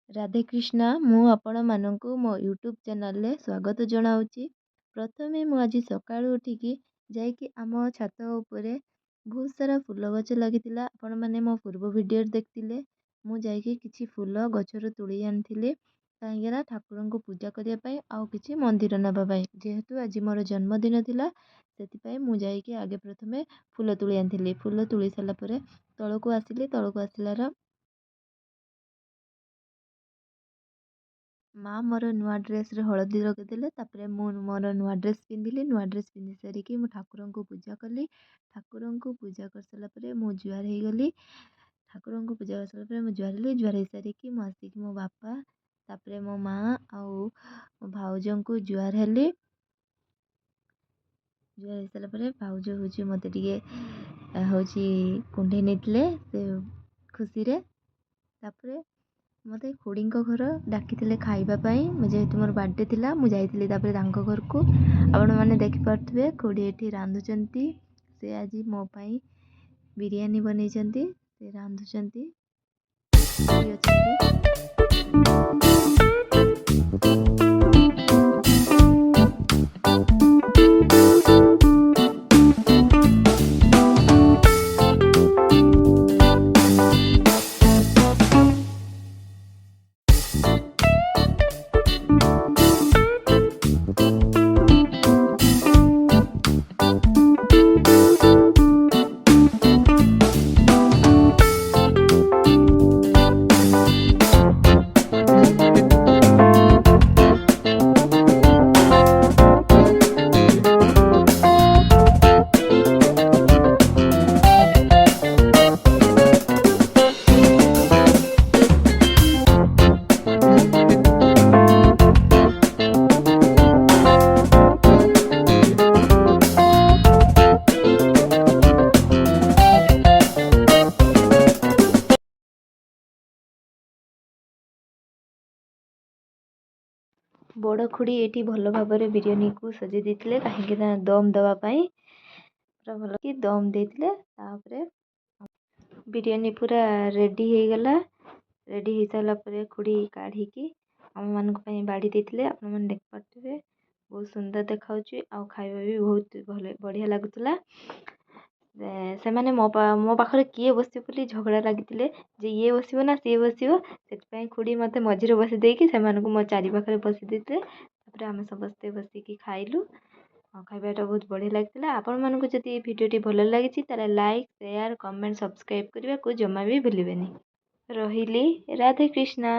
ରାଧେ କ୍ରିଷ୍ଣା। ମୁଁ ଆପଣମାନଙ୍କୁ ମୋ ୟୁଟ୍ୟୁବ୍ ଚ୍ୟାନେଲ୍ରେ ସ୍ୱାଗତ ଜଣାଉଛି। ପ୍ରଥମେ ମୁଁ ଆଜି ସକାଳୁ ଉଠିକି ଯାଇକି ଆମ ଛାତ ଉପରେ ବହୁତ ସାରା ଫୁଲ ଗଛ ଲାଗିଥିଲା। ଆପଣମାନେ ମୋ ପୂର୍ବ ଭିଡ଼ିଓରେ ଦେଖିଥିଲେ, ମୁଁ ଯାଇକି କିଛି ଫୁଲ ଗଛରୁ ତୋଳି ଆଣିଥିଲି, କାହିଁକିନା ଠାକୁରଙ୍କୁ ପୂଜା କରିବା ପାଇଁ ଆଉ କିଛି ମନ୍ଦିର ନେବା ପାଇଁ। ଯେହେତୁ ଆଜି ମୋର ଜନ୍ମଦିନ ଥିଲା, ସେଥିପାଇଁ ମୁଁ ଯାଇକି ଆଗେ ପ୍ରଥମେ ଫୁଲ ତୋଳି ଆଣିଥିଲି। ଫୁଲ ତୋଳି ସାରିଲା ପରେ ତଳକୁ ଆସିଲି। ତଳକୁ ଆସିଲାର ମା ମୋର ନୂଆ ଡ୍ରେସ୍ରେ ହଳଦୀ ଲଗେଇଦେଲେ। ତାପରେ ମୁଁ ମୋର ନୂଆ ଡ୍ରେସ୍ ପିନ୍ଧିଲି। ନୂଆ ଡ୍ରେସ୍ ପିନ୍ଧି ସାରିକି ମୁଁ ଠାକୁରଙ୍କୁ ପୂଜା କଲି। ଠାକୁରଙ୍କୁ ପୂଜା କରିସାରିଲା ପରେ ମୁଁ ଜୁହାର ହେଇଗଲି। ଠାକୁରଙ୍କୁ ପୂଜା କରିସାରିଲା ପରେ ମୁଁ ଜୁହାର ହେଲି। ଜୁହାର ହେଇସାରିକି ମୁଁ ଆସିକି ମୋ ବାପା, ତାପରେ ମୋ ମା ଆଉ ମୋ ଭାଉଜଙ୍କୁ ଜୁହାର ହେଲି। ଜୁହାର ହେଇସାରିଲା ପରେ ଭାଉଜ ହେଉଛି ମୋତେ ଟିକେ ହେଉଛି କୁଣ୍ଢେଇ ନେଇଥିଲେ ସେ ଖୁସିରେ। ତାପରେ ମୋତେ ଖୁଡ଼ିଙ୍କ ଘର ଡାକିଥିଲେ ଖାଇବା ପାଇଁ। ମୁଁ ଯେହେତୁ ମୋର ବାର୍ଥଡ଼େ ଥିଲା, ମୁଁ ଯାଇଥିଲି ତାପରେ ତାଙ୍କ ଘରକୁ। ଆପଣମାନେ ଦେଖିପାରୁଥିବେ ଖୁଡ଼ି ଏଠି ରାନ୍ଧୁଛନ୍ତି। ସେ ଆଜି ମୋ ପାଇଁ ବିରିୟାନୀ ବନେଇଛନ୍ତି। ସେ ରାନ୍ଧୁଛନ୍ତି, ଅଛନ୍ତି। ବଡ଼ ଖୁଡ଼ି ଏଇଠି ଭଲ ଭାବରେ ବିରିୟାନୀକୁ ସଜେଇ ଦେଇଥିଲେ, କାହିଁକି ନା ଦମ୍ ଦେବା ପାଇଁ ପୁରା ଭଲ କି ଦମ୍ ଦେଇଥିଲେ। ତାପରେ ବିରିୟାନୀ ପୁରା ରେଡ଼ି ହେଇଗଲା। ରେଡ଼ି ହେଇସାରିଲା ପରେ ଖୁଡ଼ି କାଢ଼ିକି ଆମମାନଙ୍କ ପାଇଁ ବାଢ଼ି ଦେଇଥିଲେ। ଆପଣମାନେ ଦେଖିପାରୁଥିବେ, ବହୁତ ସୁନ୍ଦର ଦେଖାହେଉଛି ଆଉ ଖାଇବା ବି ବହୁତ ଭଲ ବଢ଼ିଆ ଲାଗୁଥିଲା। ସେମାନେ ମୋ ପାଖରେ କିଏ ବସିବ ବୋଲି ଝଗଡ଼ା ଲାଗିଥିଲେ ଯେ ଇଏ ବସିବ ନା ସିଏ ବସିବ। ସେଥିପାଇଁ ଖୁଡ଼ି ମୋତେ ମଝିରେ ବସେଇ ଦେଇକି ସେମାନଙ୍କୁ ମୋ ଚାରିପାଖରେ ବସେଇ ଦେଇଥିଲେ। ତାପରେ ଆମେ ସମସ୍ତେ ବସିକି ଖାଇଲୁ ଆଉ ଖାଇବାଟା ବହୁତ ବଢ଼ିଆ ଲାଗିଥିଲା। ଆପଣମାନଙ୍କୁ ଯଦି ଏ ଭିଡ଼ିଓଟି ଭଲ ଲାଗିଛି, ତାହେଲେ ଲାଇକ୍, ସେୟାର, କମେଣ୍ଟ, ସବସ୍କ୍ରାଇବ୍ କରିବାକୁ ଜମା ବି ଭୁଲିବେନି। ରହିଲି, ରାଧେ କ୍ରିଷ୍ଣା।